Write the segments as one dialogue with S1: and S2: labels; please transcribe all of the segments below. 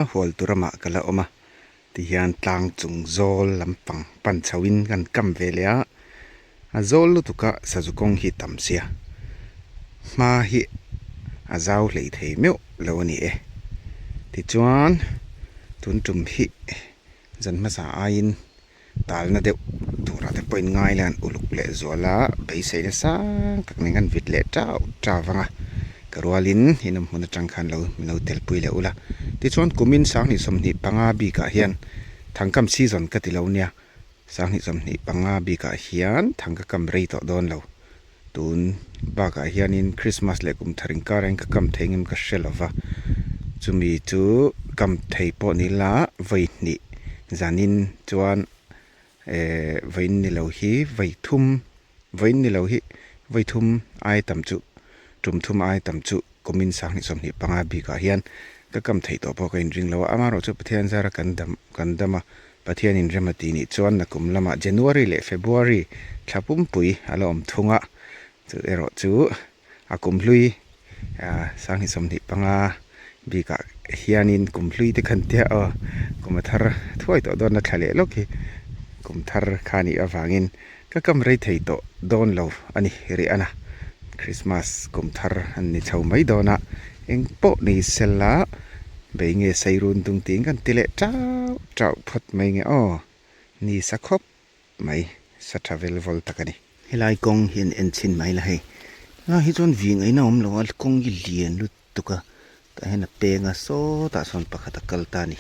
S1: A hual tur ramah ka la awm a, tihian tlang chung zawl lampang pan chho in kan kam ve leh a, a zawl lutuk a sazu kawng hi tam sia, hma hi a zau hlei thei meuh lo a ni e. Tichuan tun tum hi zan hmasa aiin Talna deuh turah te pawhin ngai la an uluk leh zual a, beiseina sang tak nen kan vit leh tau tau vang a, ka rualin in awm hmun atang khan lo min lo telpui leh ula. Tichuan kumin 2025 bikah hian thangkam season ka ti lo nia, 2025 bikah hian thang ka kam rei tawh dawn lo. Tun bakah hianin Christmas leh kum thar inkar hian ka kam thei ngem ka hre lova, chumi chu kam thei pawh ni ila vawi hnih zanin chuan ehh vawiin ni lo hi vawi thum vawiin ni lo hi vawi thum ai tam chu tum thum ai tam chu kumin 2025 bikah hian ka kam theih tawh pawh ka inring lo a, amaherawhchu Pathian zara kan dam kan dam a. Pathianin rem a tih nih chuan nakum lamah January leh February thla pumpui a la awm thung a, chu erawh chu a kumhlui 2025 bikah hianin kumhlui te khan tia aw kum a thar thuai tawh dawn a thla leh lawk hi kum thar kha nih avangin ka kam rei thei tawh dawn lo a ni rih ana Christmas kum thar an ni chho mai dawn a eng pawh ni sela bei nge sei run dung tiin kan ti leh tauh tauh phawt mai nge aw ni sa khawp mai sa tha vel vawl tak a ni. Helai kawng hi an en chhin mai la hei tunah hi chuan vi ngaihna awm lo a kawng hi lian lutuk a tah hian a peng a sawtah sawn pakhat a kal ta a ni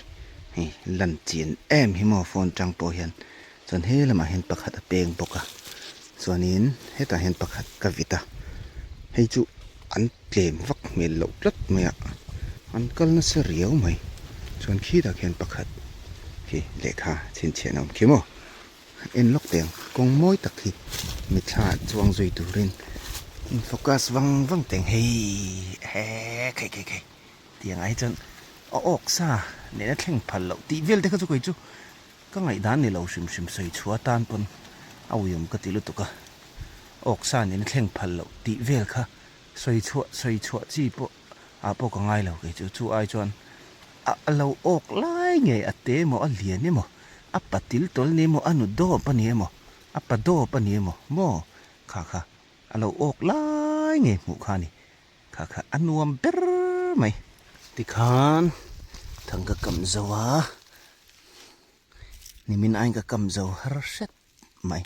S1: hei lan chian em hi maw phone tang pawh hian chuan he lamah hian pakhat a peng bawk a chuanin hetah hian pakhat ka vit a hei chu an tlem vak hmel loh tlat mai a an kal nasa riau mai chuan khitah khian pakhat khi lehkha chhinchhiah a awm khi maw en lawk teh ang kawng mawi tak hi mitthla ah chuang zui turin in focus vang vang teh ang hei he khei khei khei tiang ah hi chuan a awk sa nena thleng phal loh tih vel te kha chu kei chu Ka ngaihdan ni lo hrim hrim sawi chhuah atan pawn a uiawm ka ti lutuk a, awksa nen a thleng phal loh tih vel kha sawi chhuah sawi chhuah chi pawh ah pawh ka ngai lo kei chu, chu ai chuan a a lo awk lai nge a te emaw a lian emaw a patil tawl ni emaw a nu dawp a ni emaw a pa dawp a ni emaw maw kha kha a lo awk lai nge hmuh kha a ni. Kha kha a nuam ber mai. Tikhan thang ka kam zo a, nimin aiin ka kam zo har hret mai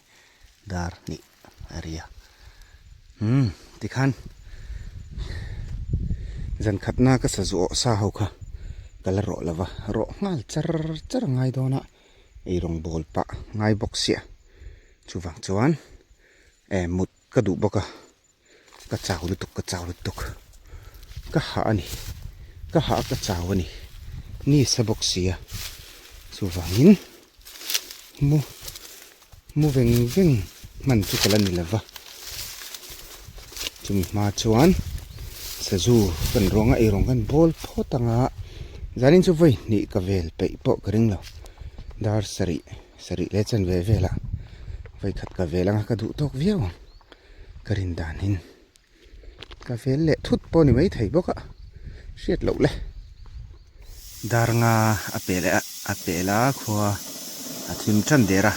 S1: dar hnih a ri a. Umm tikhan zan khatna ka sazu awh sa ho kha ka la rawh lova, rawh nghal char char a ngai dawn a, eirawng bawl pah ngai bawk sia. Chuvang chuan eh mut ka duh bawk a. Ka chau lutuk ka chau lutuk ka hah a ni ka hah a ka chau a ni ni sa bawk sia chuvangin mu mu veng veng hman chu ka la ni lova chumi hma chuan sazu kan ruang a eirawng kan bawl phawt anga zanin chu vawi hnih ka vel peih pawh ka ring lo dar sarih sarih leh chanve velah vawi khat ka vel anga ka duh tawk viau ang. Ka rin danin ka vel leh thut pawh ni mai thei bawk a, hriat loh le. Dar nga a pe leh a, a pe la khua a thim tan der a,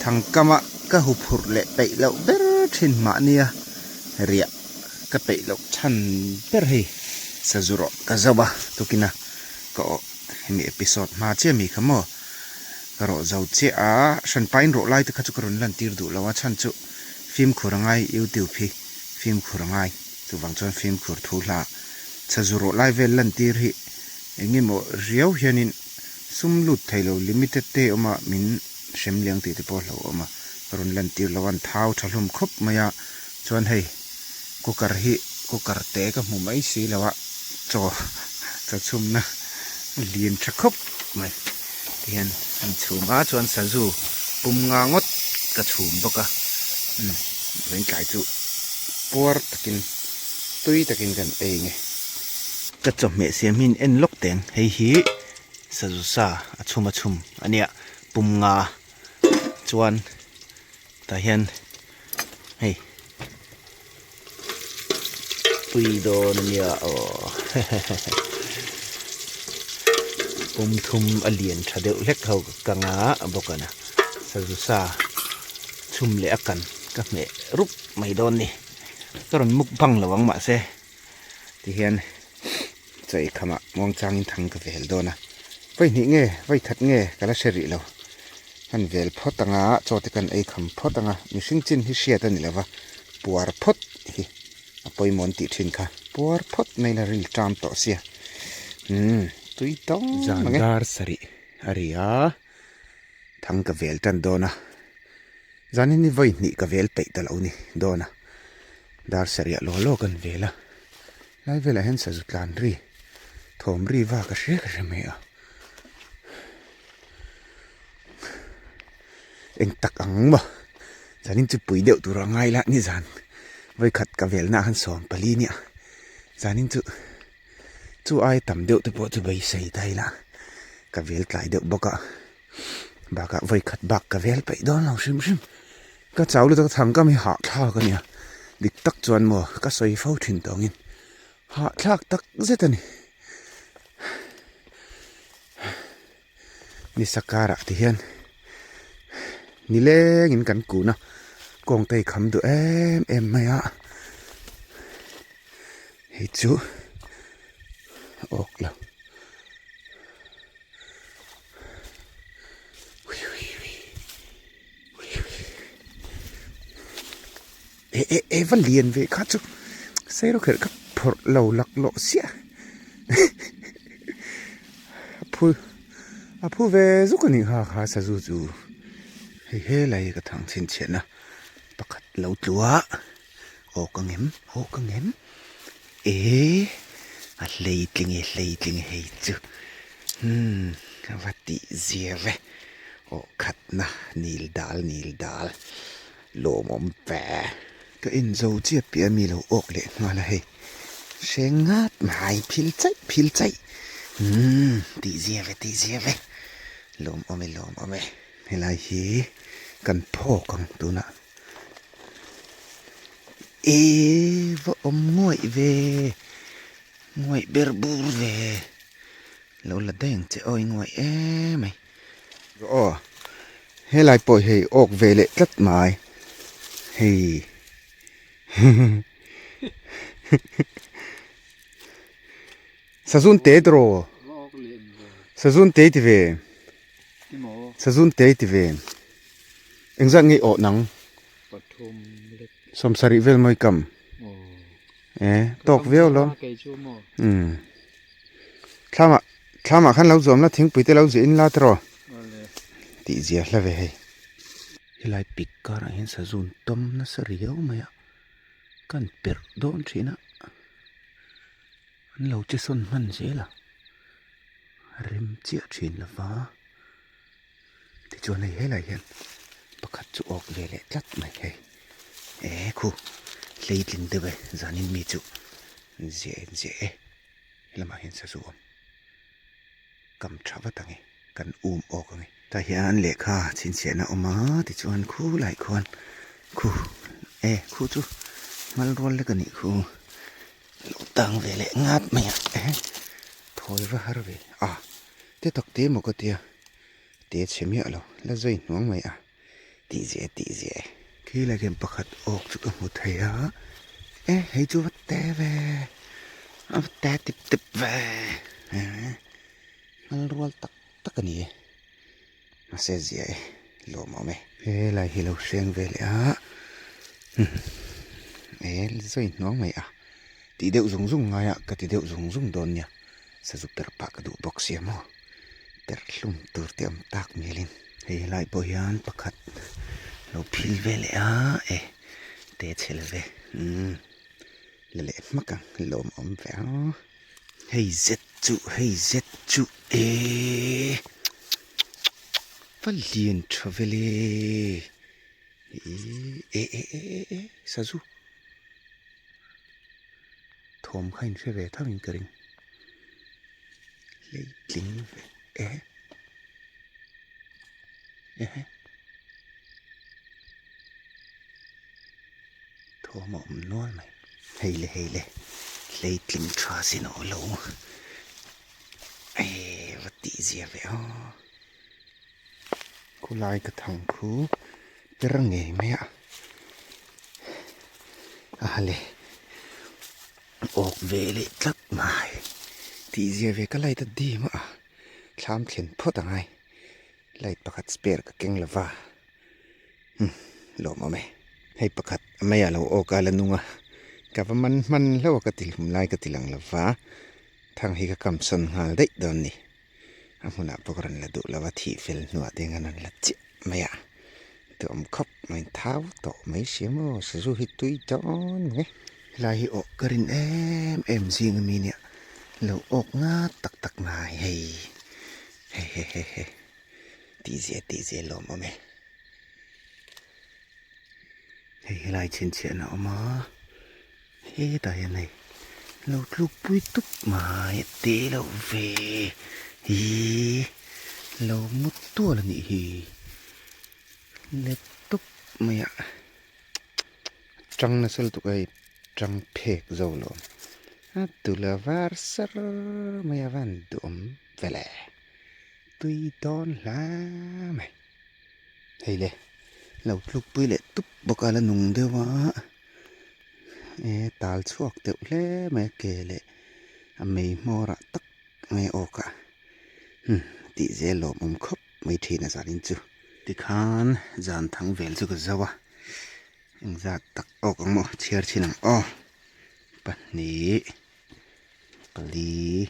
S1: thangkama ka hu phurh leh peih loh ber thin mahnia riah ka peih loh chhan ber hei sazu rawh ka zo a tukina ka awh hemi episode hma chiah mi kha maw ka rawh zo chiah a, hran pain rawh lai te kha chu ka rawn lantir duh lo a chhan chu. Fimkhur a ngai YouTube hi fimkhur a ngai chuvang chuan fimkhur thu hla chhazu rawh lai vel lantir hi eng emaw riau hianin sum lut thei lo limited te awm a min hrem liang tih te pawh a hlauhawm a ka rawn lantir lo a an thau tha hlawm khawp mai a chuan hei cooker hi cooker te ka hmu mai si lo a chaw chaw chhumna lian tha khawp mai. Tihian an chhum a chuan sazu pum nga ngawt ka chhum bawk a umm vawiin tlai chu puar takin tui takin kan ei nge. Ka chawhmeh siam hi in en lawk teng hei hi sazu sa a chhum a chhum a nia pum nga chuan tah hian hei tui dawn a nia aw hehehe. Pum thum a lian tha deuh hlek ho ka kang a a bawk a na sazu sa chhum leh a kan ka hmeh rup mai dawn ni ka rawn muk bang lo ang mahse tihian chaw ei khamah muang changin thang ka vel dawn a vawi hnih nge vawi khat nge ka la hre rih lo han vel phawt anga chaw te kan ei kham phawt anga mihring chin hi hriat a ni lo va puar phawt hi. A pawimawh an tih thin kha puar phawt mai la ril ṭam tawh sia umm tui tawng zan dar sarih a ri a thang ka vel tan dawn a zanin hi vawi hnih ka vel peih ta lo ni dawn a dar sarih ah law law kan vel a lai velah hian sazu tlan ri thawm ri va ka hria ka hre mai a Eng tak ang maw? Zanin chu pui deuh tur a ngai la ni zan vawikhat ka velna ah khan 14 nia zanin chu chu aia tam deuh te pawh chu beisei ta ila ka vel tlai deuh bawk a bakah vawikhat bak ka vel peih dawn lo hrim hrim ka chau lutuk a thangkam hi hahthlak a nia dik tak chuan maw ka sawi fo thin tawngin hahthlak tak zet a ni. Nisa karah te hian nilengin kan kun a kawng te hi kham duh em em mai a hei chu awk lo eh eh eh va lian ve kha chu sei rawk kherh ka phawrh lo laklawh siah. A phu a phu ve zuk a nih kha kha sazu chu hei helai ka thang chhinchhiahna pakhat lo tlu a aw ka ngem aw ka ngem eh a hlei tling e hlei tling e hei chu umm a va tih zia ve aw khatna nil dal nil dal lawmawm ve ka en zo chiah piah ami lo awk leh nghal a hei. Hreng ngat mai phil chaih phil chaih umm tih zia ve tih zia ve lawm awm e lawm awm e helai hi kan phawk ang tunah eee va awm nguaih ve nguaih ber bur ve lo la daih ang che aw i nguaih emai aw helai pawh hei awk ve leh tlat mai hei. Sazun te tiraw? Sazun te ti ve. Sazun te ti ve. Engzat nge awh nang? Sawmsarih vel mawi kam. E tawk viau lo. Um. Thlamah thlamah khan lo zuam la thingpui te lo ziah in la tiraw? Tih zia hla ve hei. Helai pik karah hian sazun tawm nasa riau mai a, kan perh dawn thin a, an lo che sawn hman zel a, a rem chiah thin lo va, tichuan hei helai hian pakhat chu awk ve leh tlat mai hei, eh khu hleitling deuh e zanin mi chu ziah e ziah e helamah hian sazu awm. Kam tha vat ang e, kan um awk ang e. Tah hian lehkha chhinchhiahna a awm a, tichuan khu lai khuan khu e khu chu hmal rual lek a nih khu lo tang ve leh ngat mai a e thawi va har ve a te tak te maw ka tia te chhe miah lo la zai hnuang mai a tih zia tih zia e. Khi lai khian pakhat awk chu ka hmu thei a e hei chu va te ve a va te tip tip ve e hmal rual tak tak a ni e mahse zia e lawmawm e. Helai hi lo hreng ve leh a e zawi hnuang mai a tih deuh zung zung ngai a ka ti deuh zung zung dawn nia sazu per pah ka duh bawk sia maw. Perh hlum tur te awm tak mialin hei helai pawh hian pakhat lo phil ve leh a e te chhe lo ve umm la leh hmak ang lawm awm ve a hei zet chu hei zet chu eee va lian tha vel e e e e e sazu thawm kha in hre ve tho in ka ring. Hleitling ve e ehe thawm a awm nual mai hei le hei le hleitling tha sin aw lo e va ti. Tih zia ve aw. Khulai ka thang khu per ngei mai a. A hale awk ve leh tlat mai. Tih zia ve ka light a dim a, thlam thlen phawt angai. Light pakhat spare ka keng lova. Umm lawmawm e. Hei pakhat mai a lo awk a la nung a, ka va man hman hlauh a ka ti hlum lai ka ti lang lo va, thang hi ka kamsawn nghal daih dawn ni. A hmunah pawh ka rawn la duh lo a, thih fel hnuah te hian rawn la chiah mai a, duhawm khawp mai thau tawh mai sia maw sazu hi tui dawn mai. Helai hi awh ka rin em em zing ami nia lo awk ngat tak tak mai hei he he he he. Tih zia tih zia lawm awm e. Hei helai chhinchhiahna a awm a, hetah hian hei lo tluk pui tup mai a te loh ve hi lo mut tual a nih hi let tup mai a tang nasa lutuk a hei tang phek zo lo a tula var sar mai a van duhawm vele. Tui dawn hla mai. Hei le, lo tluk pui leh tup bawk a la nung deuh a, e tal chhuak deuh hle mai a ke leh a mei hmawr ah tak mai a awk a, hmm tih zel lawmawm khawp mai thin a zanin chu. Tikhan zan thang vel chu ka zo a, engzat tak awk ang maw chhiar chhin ang aw, pahnih, pali.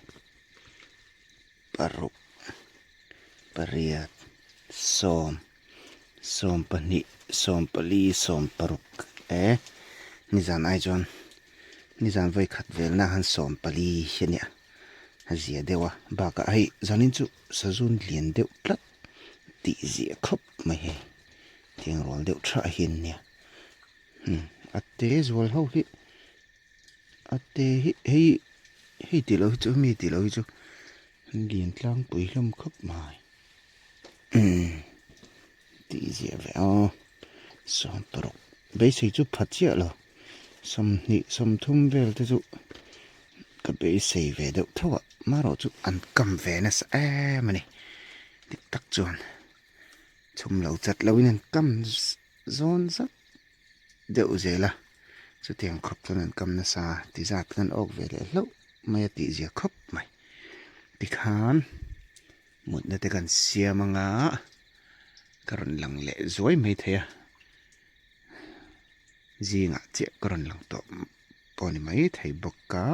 S1: Paruk, pariat, sawm, sawm pahnih, sawm pali, sawm paruk e nizan ai chuan nizan vawi khat velna han sawm pali hi a nia a zia deuh a bakah hei zanin chu sazun lian deuh tlat tih zia khawp mai hei tiang rual deuh tha hi an nia a te zual ho hi. A te hi hei hei tih loh hi chu mi tih loh hi chu an lian tlangpui hlawm khawp mai umm tih ziah ve aw sawm paruk beisei chu pha chiah lo sawmhnih sawmthum vel te chu ka beisei ve deuh tho a marawh chu an kam ve nasa em a ni dik tak chuan chhum lo chat lo in an kam zawn zat. deuh zel a, chutiang khawp chuan an kam nasa a, ti zat kan awk ve leh hlauh mai a tih zia khawp mai. Tikhan mutna te kan siam anga ka rawn lang leh zuai mai thei a, zingah chiah ka rawn lang tawh pawh a ni mai thei bawk a,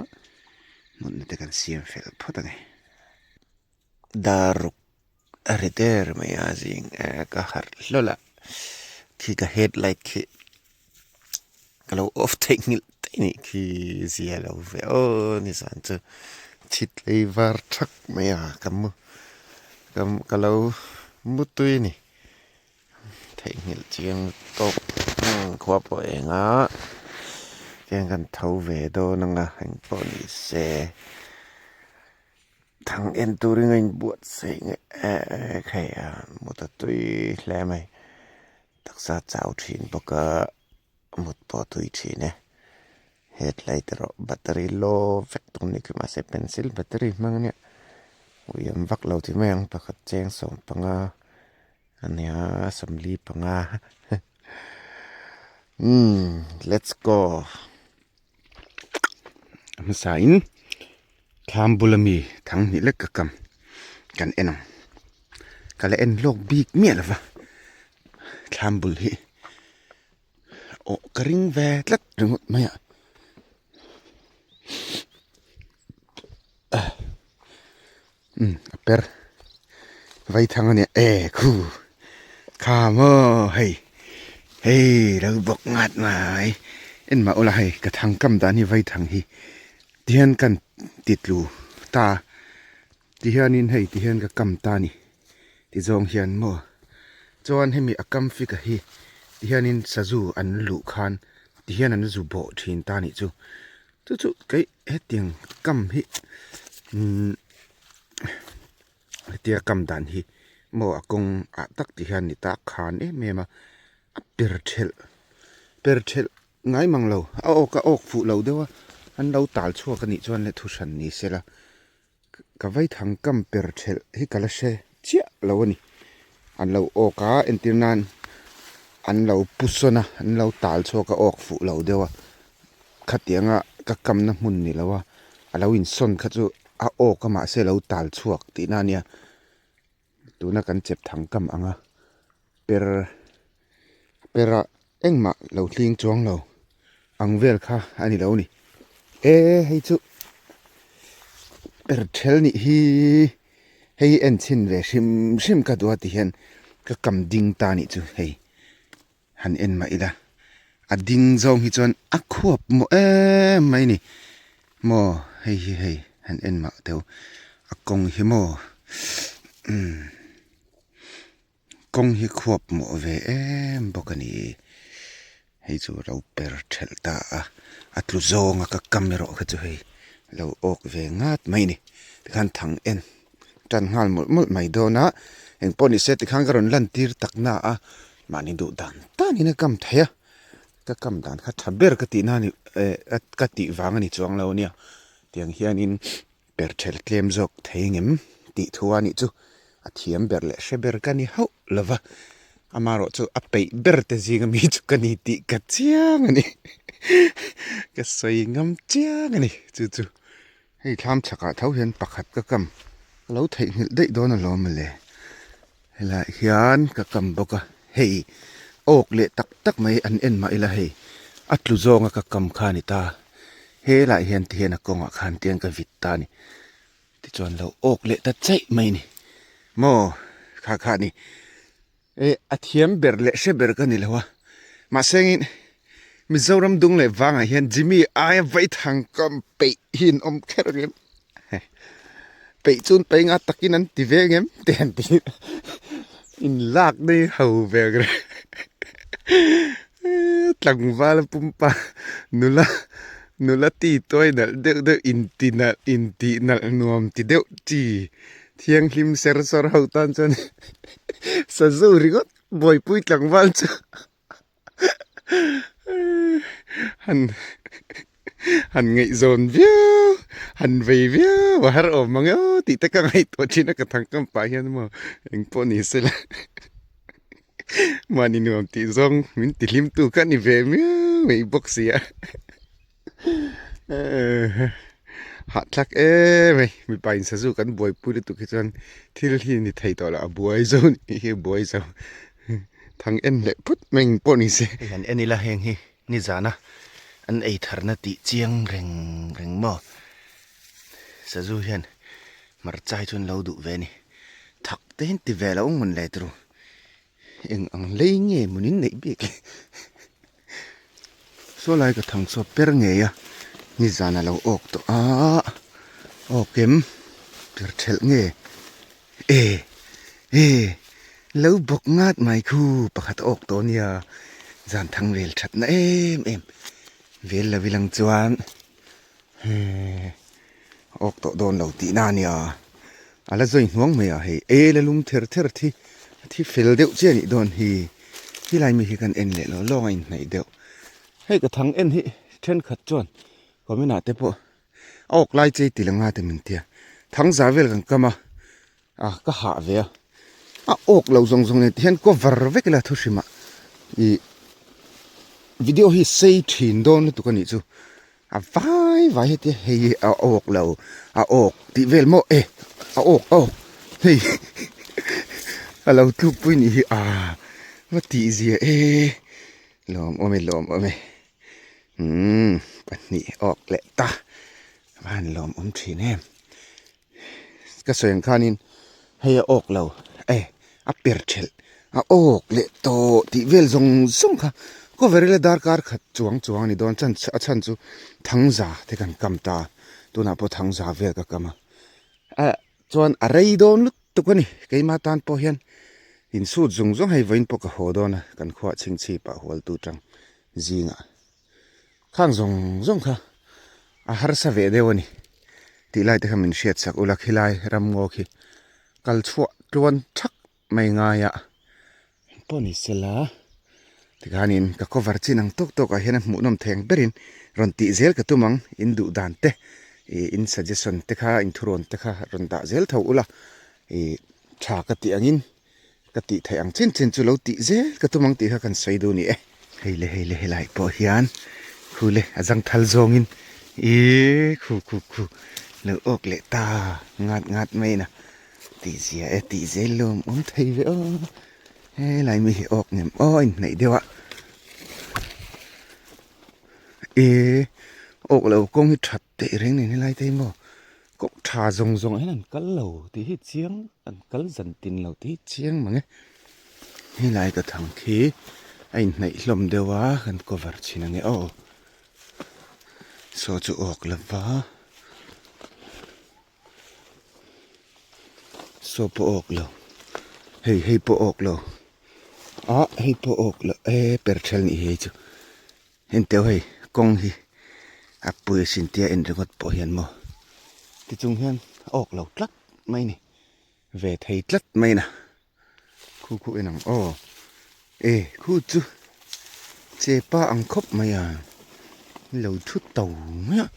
S1: mutna te kan siam fel phawt a ni. Dar ruk a ri der mai a zing e ka harh hlawl a khi ka headlight khi ka lo off theih nghilh daih anih khi zia lo ve aw nizan chu chhit lei var thak mai a ka mu ka lo mu tui a ni theihnghilh chiang tawp khua pawh eng a tiang kan tho ve dawn ang a engpawh ni se. Thang en turin a inbuatsaih nge ek hei a mut a tui hle mai taksa chau thin bawk a mut pawh a tui thin e headlight erawh battery low vek tawh a ni khi mahse pencil battery hmang ania ui an vak lo tih mai ang pakhat cheng sawmpanga ania sawmli panga umm let's go hmasa in. Thlam bula mi thang hnih lek ka kam kan en ang ka la en lawk bik miah lova thlam bul hi awh ka ring ve tlat ringawt mai a umm a per vaithang a nia e khu kha maw hei hei lo bawk ngat mai en mah ula hei ka thang kam dan hi vaithang hi. Tihian kan ti tlu ta tihianin hei tihian ka kam ta a ni ti zawng hian maw chuan hemi a kam fika hi tihianin sazu an luh khan tihian an zu bawh thin ta a nih chu chu chu kei hetiang kam hi umm hetia kam dan hi maw a kawng ah tak tihian ni ta khan em em a a per thelh per thelh. Ngai mang lo, a awk a awk fuh lo deuh a, an lo tal chhuak a nih chuan le thu hran ni se la. Ka vaithang kam per thelh hi ka la hre chiah lo a ni. An lo awk a, entir nan an lo pu sawn a, an lo tal chhuak a awk fuh lo deuh a. Khatianga ka kamna hmun ni lo a, a lo insawn kha chu a awk a mahse a lo tal chhuak tihna a nia. Tuna kan chep thang kam ang a, per pera engmah lo hling chuang lo ang vel kha a ni lo a ni. E hei chu per thel nih hi hei en chhin ve hrim hrim ka duh a ti hian ka kam ding ta nih chu hei. Han en mah ila, a ding zawng hi chuan a khuap maw em mai ni. Maw hei hi hei han en mah teu a kawng hi maw umm kawng hi khuap mawh ve em bawk a ni. Hei chu a lo per thelh ta a, a tlu zawng a ka kam erawh kha chu hei lo awk ve ngat mai ni. Tikhan thang en tan nghal mawlh mawlh mai dawn a, engpawh ni se tikhan ka rawn lan tir tak na a, mahni duh dan danin a kam thei a, ka kam dan kha tha ber ka tih na ni eh ka tih vang a ni chuang lo ania, tiang hianin per ṭhel tlem zawk thei ngem tih thu a nih chu a thiam ber leh hre ber ka ni hauh lo va, amaherawh chu a peih ber te zinga mi chu ka ni tih ka chiang a ni, ka sawi ngam chiang a ni chu chu. Hei thlam chhakah tho hian pakhat ka kam ka lo theihnghilh daih dawn alawm mawle. Helaiah hian ka kam bawk a, hei awk leh tak tak mai an en mah ila hei a tlu zawnga ka kam kha a ni ta. Helaiah hian ti hian a kawngah khan tiang ka vit ta a ni. Tichuan lo awk leh ta chaih mai a ni. Maw kha kha a ni. Eh a thiam ber leh hre ber ka ni lo a, mahse engin Mizoram dung leh vangah hian Jimmy aia vaithang kam peih hi an awm kher ang em? Peih chuan peih nga takin an ti ve ang em? Te an ti in lak nei ho ve ang reng tlangval pumpa nula nula ti tuai nalh deuh deuh inti nalh intih nalh nuam ti deuh chi Thianghlim ser sawr ho tan chuan sazu ringawt buaipui tlangval chu han han ngaihzawn viau han vei viau a har awm ang emaw tih te ka ngaihtuah thin a ka thangkam pah hian maw engpawh ni se la mahni nuam tih zawng min ti hlim tu kha ni ve miau mai bawk si a. Hahthlak em mai mipa in sazu kan buaipui lutuk hi chuan thil hi ni thei tawh lo a buai zo nih hi a buai zo thang en leh phut mai ang pawh ni se. Hei han en ila heng hi nizana an ei tharna tih chiang reng reng maw sazu hian hmarcha hi chuan lo duh ve a ni thak te hian ti ve lo ang mawn le turu eng ang lei nge mawn in neih bik le. Saw lai ka thang chhuak per ngei a, nizan a lo awk tawh a, awk em per thelh nge e e lo bawk ngat mai khu pakhat a awk tawh a nia, zan thang vel that na em em vel lo ilang chuan he awk tawh dawn lo tih na a nia, a la zawi hnuang mai a hei e la lum ther ther thi a thi fel deuh chiah a nih dawn hi helai mi hi kan en leh lo lawng a inhnaih deuh hei ka thang en hi thenkhat chuan comment ah te pawh a awk lai chei ti la nga te min tia thang za vel kan kam a ah ka hah ve a a awk lo zawng zawng nen ti hian cover vek ila thu hrim ah ih video hi sei thin dawn lutuk a nih chu a vai vai hetia hei hi a awk lo a awk tih vel maw e a awk a awk hei a lo tluk pui nih hi ah va tih zia e lawm awm e lawm awm e umm pahnih awk leh ta a han lawm awm thin em. Ka sawi ang khanin hei a awk lo e a per thelh a awk leh tawh tih vel zawng zawng kha cover ila darkar khat chuang chuang a ni dawn chan a chhan chu thangza te kan kam ta a tunah pawh thangza vel ka kam a ah chuan a rei dawn lutuk a ni keimah tan pawh hian insut zawng zawng hei vawiin pawh ka haw dawn a kan khuah chhingchhip ah hualtu tang zingah. Khang zawng zawng kha a harsa ve deuh a ni tih lai te kha min hriat sak ula khilai ram ngaw khi kal chhuah tluan thak mai ngai a pawh ni sela tikhanin ka cover chin ang tawk tawk ah hian a hmuhnawm thei ang berin rawn tih zel ka tum ang in duh dan te. Ih in suggestion te kha in thurawn te kha rawn dah zel tho ula ih tha ka tih angin ka tih theih ang chin chin chu lo tih zel ka tum ang tih kha kan sawi duh a ni e. Hei le hei le helai pawh hian khu le a zangthal zawngin ih khu khu khu lo awk leh ta ngat ngat mai na tih zia e tih zel lawm awm thei ve aw helai mi hi awk nem aw a inhnaih deuh a ih awk lo kawng hi that teh reng nen helai te hi maw kawng tha zawng zawng ah hian an kal lo tih hi chiang an kal zan tin lo tih hi chiang mang e helai ka thang khi a inhnaih hlawm deuh a kan cover chhin ang e aw saw chu awk lo va saw pawh awk lo hei hei pawh awk lo ah hei pawh awk lo e per ṭhel nih hi hei chu. Henteu hei kawng hi a pui a sin tia en ringawt pawh hian maw tichung hian a awk lo tlat mai ni ve thei tlat mai na khu khu en ang aw e khu chu che pa ang khawp mai a lo thu to mai a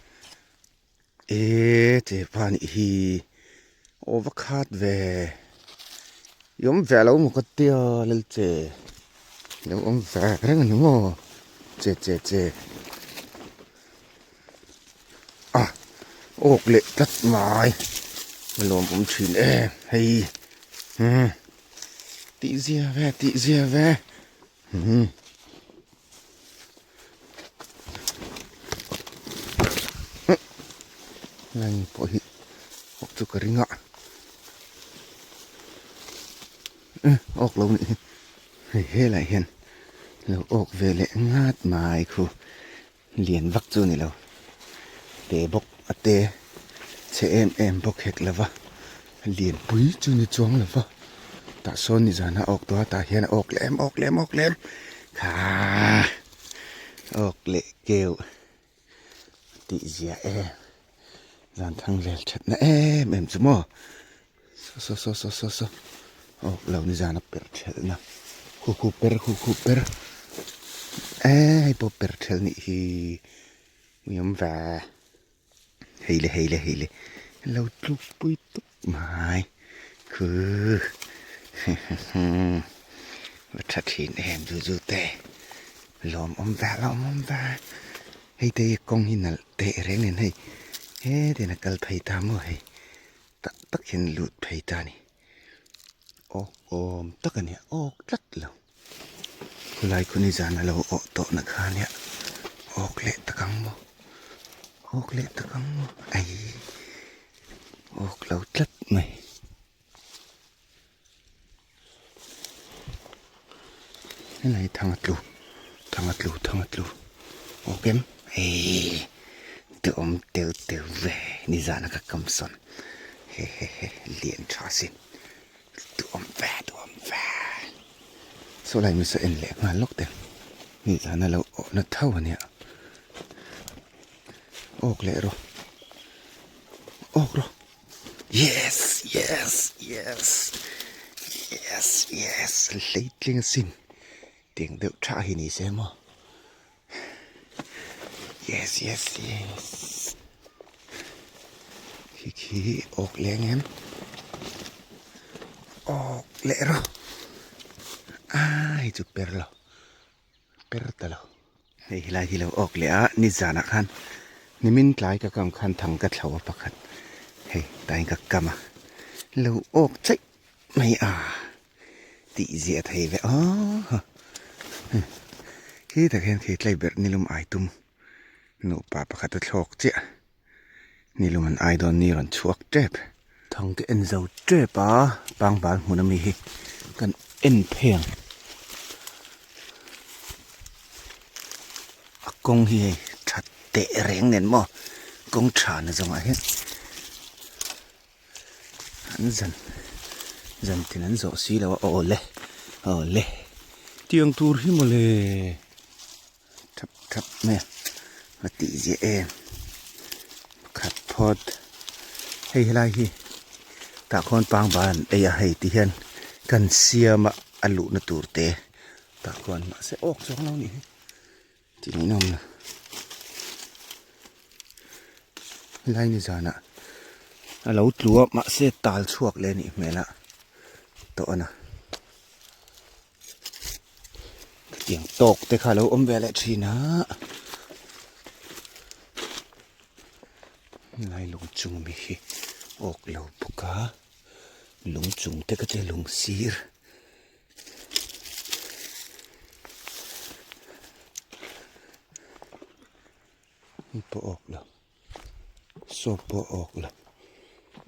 S1: e che pa nih hi aw va khat ve i awm ve lo maw ka tia lal che. Lo awm ve reng a ni maw? Che che che. A awk leh tlat mai. A lawm awm thin em hei. Hmm. Tih zia ve tih zia ve. Hmm. Lai pawh hi awk chu ka ring a. Awk lo nih hi hei helai hian lo awk ve leh ngat mai khu lian vak chu a ni lo te bawk a te chhe em em bawk hek lo va lian pui chu ni chuang lo va tah sawn ni zan a awk tawh a tah hian a awk leh em awk leh em awk leh em kha awk leh keuh tih zia em zan thang vel that na em em chu maw saw saw saw saw saw awk lo ni zan a per thelh na khu khu per khu khu per eh hei pawh per thelh nih hi ui awm ve hei le hei le hei le lo tluk pui tup mai khu va tha thin em zu zu te lawm awm ve lawm awm ve hei te hi kawng hi nalh teh reng nen hei hetin a kal phei ta maw hei tak tak hian lut phei ta a ni awk awm tak a nia awk tlat lo khulai khu ni zan a lo awh tawh na kha nia awk leh tak ang maw awk leh tak ang maw aii awk lo tlat mai. Helai thang a tlu thang a tlu thang a tlu awk em eii duhawm deuh deuh ve nizan a ka kam sawn he he he lian tha sin duhawm ve duhawm ve saw lai mi saw en leh nghal lawk teh nizan a lo awh na tho a nia awk leh rawh awk rawh. Yes yes yes yes yes hleitling asin tiang deuh tha hi ni se maw yes yes yes khi khi awk leh ang em awk leh rawh a hei chu per lo per ta lo. Hei helai hi lo awk leh a nizanah khan nimin tlai ka kam khan thang ka thlo a pakhat hei tain ka kam a lo awk chaih mai a tih ziah thei ve aw khi tak hian khi tlai ber nilum ai tum nupa pakhat a thlawk chiah nilum an ai dawn ni rawn chhuak tep thang te en zo tep a pangbal hmun ami hi kan en phei ang a kawng hi hei tha teh reng nen maw kawng tha na zawngah hian an zan zan tin an zawh si lo a aw le aw le tiang tur hi mawle. Thap thap mai a a tih ziah em pakhat phawt hei helai hi tah khawn pangbal an ei a hei ti hian kan siam a a luhna tur te tah khuan mahse awk chuang lo nih hi tih ngaih nawm lo. Helai ni zanah a lo tlu a mahse tal chhuak leh a nih hmel a tawh a na. Khatiang tawk te kha a lo awm ve leh thin a. Helai lung chung mi hi awk lo bawk a lung chung te kha chu lung sir. Hei pawh awk lo saw pawh awk lo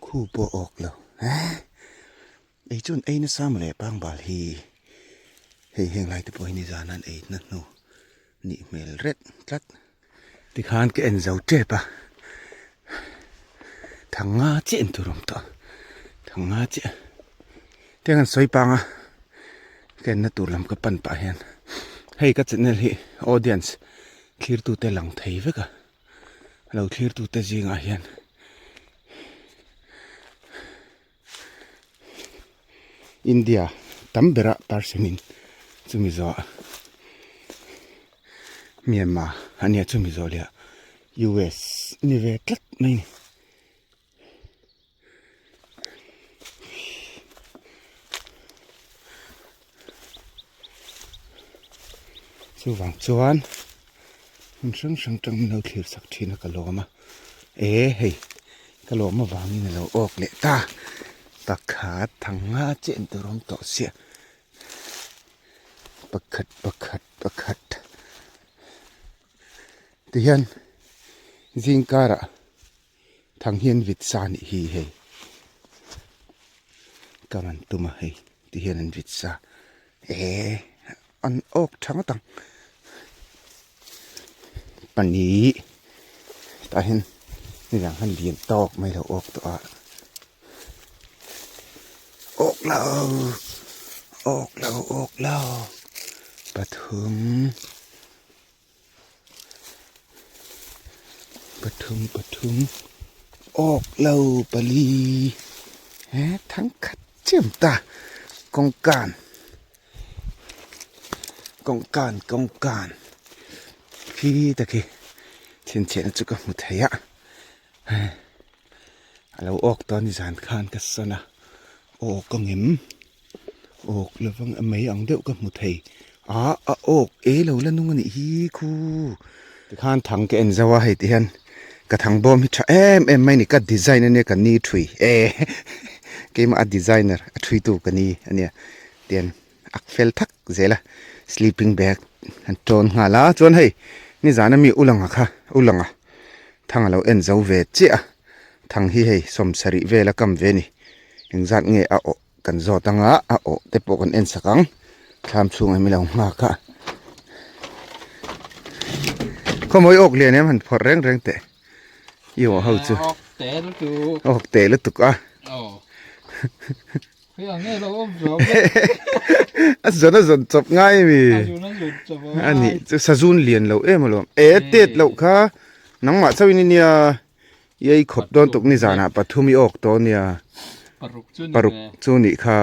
S1: khu pawh awk lo eh ei chuan ei nasa mawle pangbal hi hei heng lai te pawh hi nizan an ei na hnu nih hmel reng tlat tikhan ka en zo tep a thang nga chiah in tur a awm tawh thang nga chiah tiang an sawi pang a ka enna tur lam ka pan pah hian hei ka channel hi audience Thlirtute lang thei vek a, lo thlirtute zingah hian India tam bera person in chumi zawhah Myanmar a nia chumi zawh leh ah US a ni ve tlat mai a ni. Chuvang chuan hmun hrang hrang tang min lo thlir sak thin a ka lawm a e hei ka lawm avangin a lo awk leh ta pakhat thang nga chiah in tur a awm tawh sia pakhat pakhat pakhat tihian zing karah. Thang hian vit sa anih hi hei ka rawn tum a hei ti hian an vit sa eh an awk tha ngawt ang pahnih tah hian nidang khan lian tawk mai lo awk tawh a awk lo awk lo awk lo pathum. Pathum pathum awk lo pali he thang khat chiam ta kawngkan kawngkan kawngkan khi ta khi chhinchhiahna chu ka hmu thei a a lo awk tawh a ni zan khan ka sawn a awk a ngem. Awk lovang a mei ang deuh ka hmu thei a a awk e lo la nung a nih hi khu tikhan thang ka en zo a hei ti hian ka thang bawm hi tha em em mai a ni ka design ania ka ni thui e keimah a designer a thui tu ka ni ania tian ak fel thak zel a sleeping bag an tawn nghal a chuan hei nizan ami ulanga kha ulanga thang a lo en zo ve chiah a thang hi hei sawmsarih vel a kam ve a ni engzat nge a awh. Kan zawt anga a awh te pawh kan en sak ang thlam chhungah hi lo nghak a khawmawi awk lian em han phawrh reng reng teh i awh ho chu awk teh lutuk a a zawn a zawn chawp ngai mi a nih chu sazun lian lo em alawm e tet loh kha nangmah chauhin i nia I ei khawp dawn tuk nizanah pathum i awk tawh ania paruk chu nih kha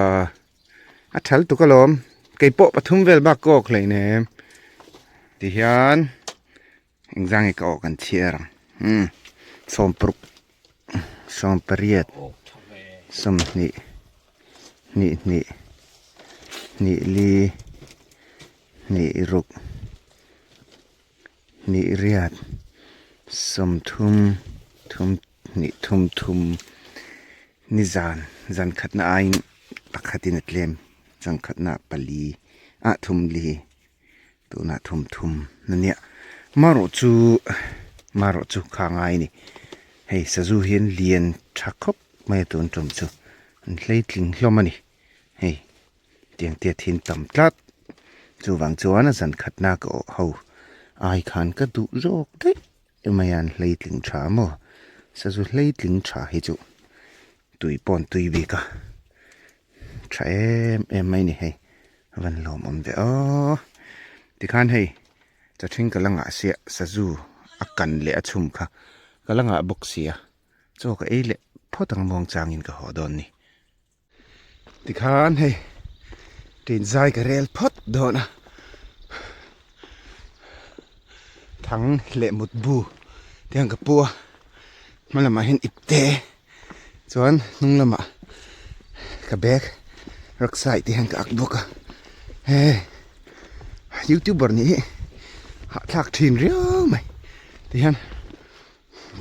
S1: a thal tuk alawm kei pawh pathum vel bak ka awk hleinem tihian engzang nge ka awk an chhiar ang umm sawmparuk sawmpariat sawmhnih hnih hnih hnih li hnih ruk. Hnih riat sawmthum thum hnih thum thum ni zan zan khatna aiin pakhatin a tlem zan khatna pali ah thum li tunah thum thum a nia marawh chu marawh chu kha ngai a ni hei sazu hian lian tha khawp mai a tun tum chu an hleitling hlawm a ni hei. Tiang te a thin tam tlat. Chuvang chuan a zan khatna ka awh ho ai khan ka duh zawk daih mai a an hleitling tha maw? Sazu hleitling tha hi chu tui pawh an tui bik a, tha em em mai ni hei a van lawmawm ve aw. Tikhan hei chawthing ka la ngah sia sazu a kan leh a chhum kha ka la ngah bawk sia chaw ka ei leh phawt ang muang changin ka haw dawn ni. Tikhan hei ṭin zai ka rel phawt dawn a, thang leh mut bu te ang ka pu a, Hma lamah hian ipte chuan hnung lamah ka bag rucksack te hian ka ak bawk a he youtuber nih hi hahthlak thin riau mai ti hian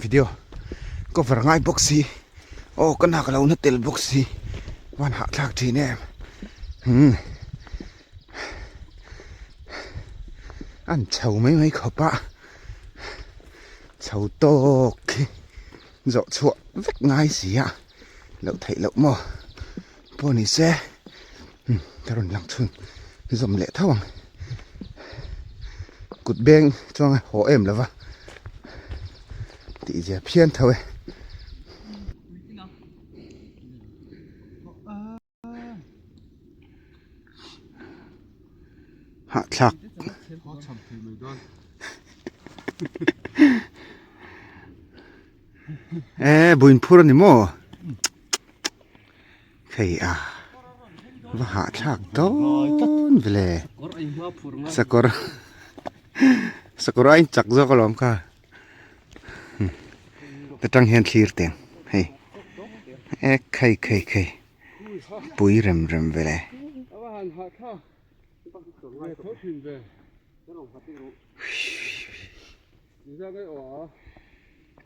S1: video cover ngai bawk si aw ka nak lo na tel bawk si van hahthlak thin em umm an chho mai mai khawp a. Chho tawk khi zawh chhuah vek ngai si a, loh theih loh maw pawh ni se umm ka rawn lang chhun zawm leh tho ang kut beng chuan a haw em lova tih zia phian tho e. Hahthlak e buin phur ani maw hei a va hahthlak dawn vele sakawr sakawr a inchak zawk alawm kha. Atang hian thlir teng hei e khai khai khai pui rem rem vel e.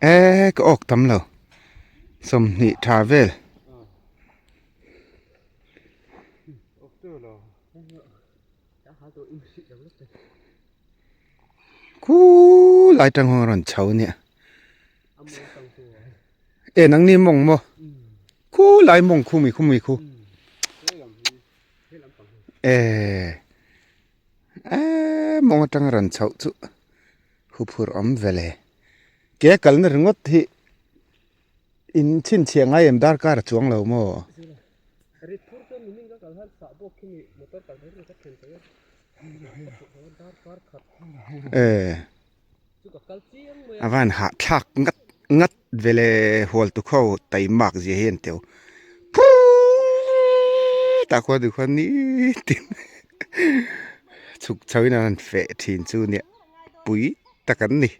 S1: E ka awk tam lo 20 tha vel. Khulai tang huan a rawn chho ania e nangni mawng maw khulai mawng khu mi khu mi khu e e mawng atang a rawn chhoh chu huphurh awm vel e ke kalna ringawt hi in chhinchhiah ngai em darkar a chuang lo maw. E a van hahthlak ngat ngat vele hual tu kho taimak zia hi an teu phuuuuuuh tah khuan ti khuan nitin chhuk chho in an han feh thin chu nia pui tak an ni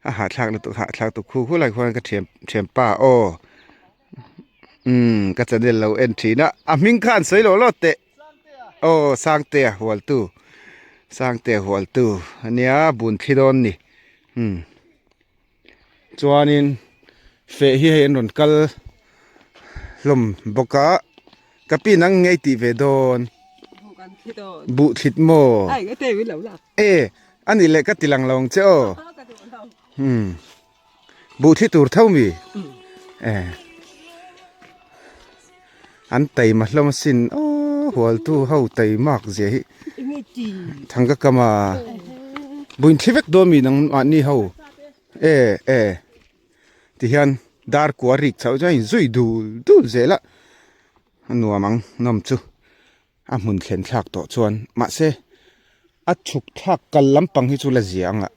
S1: a hahthlak lutuk hahthlak tuk khu khu lai khuan ka thian thianpa aw umm ka channel lo en thin a a hming kha an sawi lo lawt teh. Aw Sangtea hualtu Sangtea hualtu ania bun thli dawn ni umm chuanin feh hi hei an rawn kal hlawm bawk a ka pi nang ngei tih ve dawn buh thlit maw e ani leh ka ti lang lo ang che aw umm. Buh thli tur tho mi e an taima hlawm asin aw hualtu ho taimak zia hi thanga kama buin thli vek dawn mi nang mahni ho e e tihian dar kua rik chhoh chuan a inzui dul dul zel a a nuam ang nawm chu. A hmun thlen thlak tawh chuan mahse a chhuk thlak kal lampang hi chu la zia ang a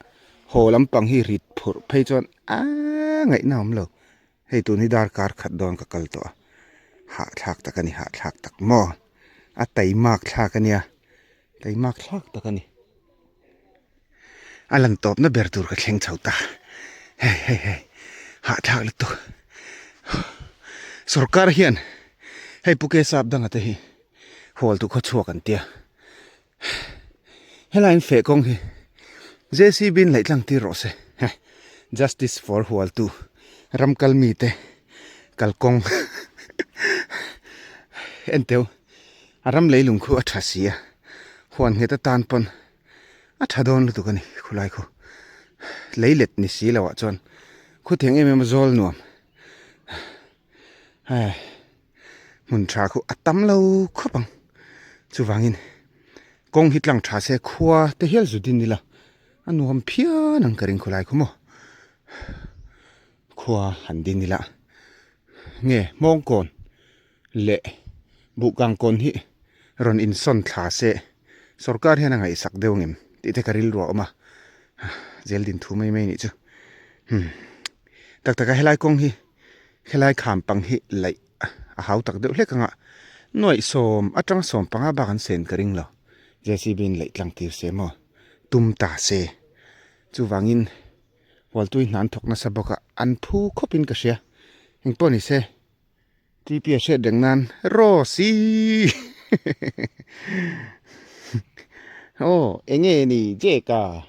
S1: haw lampang hi rit phurh phei chuan aaa ngaihna a awm lo hei tun hi darkar khat dawn ka kal tawh a hahthlak tak a ni hahthlak tak maw a taimak thlak a nia taimak thlak tak a ni a lan tawpna ber tur ka thleng chho ta hei hei hei hahthlak lutuk sorkar hian hei pu Kesap danga te hi hual duh khaw chhuak an tia helai in feh kawng hi J C B in laih tlang tir rawh se justice for hual tu ram kal mi te kalkawng enteu a ram leilung khu a tha si a huan nghet atan pawn A tha dawn lutuk a ni khulai khu lei let ni si loh ah chuan khutiang em em a zawl nuam hei hmun tha khu a tam lo khawp ang chuvangin kawng hi tlang tha se khua te hial zu din ila a nuam phian ang ka ring khulai khu maw khua han din ila nge hmawngkawn leh buhkang kawn hi rawn insawn thla se sorkar hian a ngaihsak deuh ngem tih te ka rilru a awm a zel din thu mai mai a nih chu hmm tak tak a helai kawng hi helai kham pang hi laih a hau tak deuh hlek anga nuaih sawm atanga sawm panga bak an sen ka ring lo J C B in laih tlang tir se maw tum ta se chuvangin. Hualtui hna an thawk nasa bawk a, an phu khawp in ka hria. Engpawh ni se, TP a hriat reng nan Rose-i Aw, enge ni Jake-a?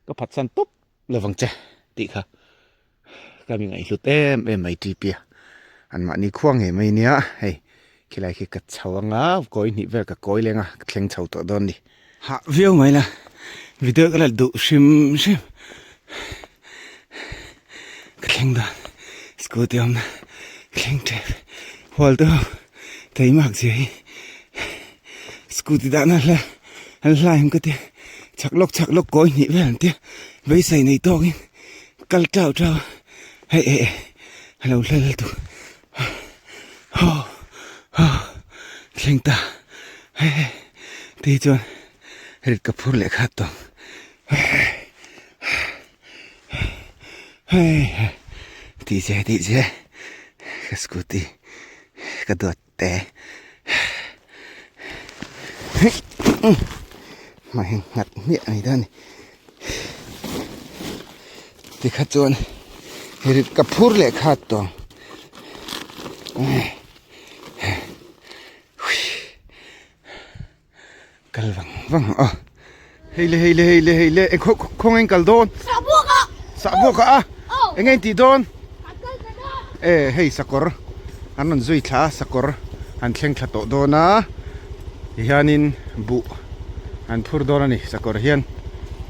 S1: Ka phatsan tawp lovang che tih kha ka mi ngaihhlut em em mai TP a. Anmahni khua ngei mai nia hei khilai khi ka chho anga kawi hnih vel ka kawi leng a ka thleng chho tawh dawn ni. Hah viau mai la video ka la duh hrim hrim ka thleng dan scooty awmna ka thleng tep hual te ho teimak zia hi scooty dahna hla an hlai ang ka tia chak lawk chak lawk kawi hnih vel an tia beisei nei tawkin kal tau tau a hei hei a lo hla lal tu haw haw thleng ta hei hei ti chuan rit ka phur leh khat tawh hei hei tih che tih che ka scooty ka duat te hmai hi nghat hmiah a ni ta a ni tikha chuan rit ka phur leh khat tawh kal vang vang a hei le hei le hei le hei le eng khaw khaw eng kal dawn sahbuak a eng nge tih dawn e hei sakawr an rawn zui thla a sakawr an thleng thla tawh dawn a tihianin buh an phur dawn a ni sakawr hian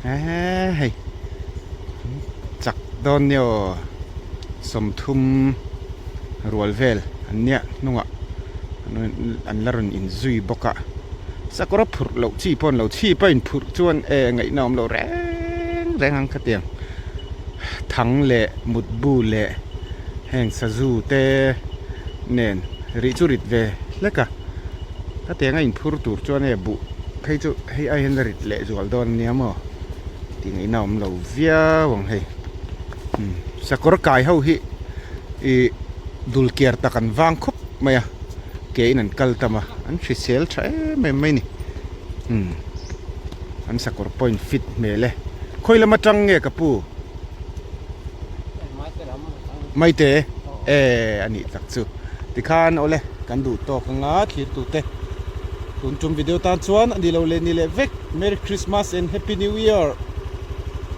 S1: eee hei chak dawn nia aw sawmthum rual vel an nia hnungah an la rawn inzui bawk a sakawr a phurh loh chi pawh an lo chhip a inphurh chuan e ngaihna a awm lo reng reng ang khatiang thang leh mutbu leh heng sazu te nen rih chu rit ve hlek a khatiang a inphur tur chuan hei buh phei chu hei ai hian a rit leh zual dawn ania maw tih ngaihna a awm lo viau ang hei sakawr kai ho hi ih dul kiar tak an vang khawp mai a ke in an kal tam a an hrisel tha em em mai a ni umm an sakawr pawh in fit hmel e khawi lam atang nge ka pu maite e a nih tak chu tikhan awle kan duh tawk anga thlir tute tun tum video tan chuan a ni lo leh ni leh vek merry christmas and happy new year.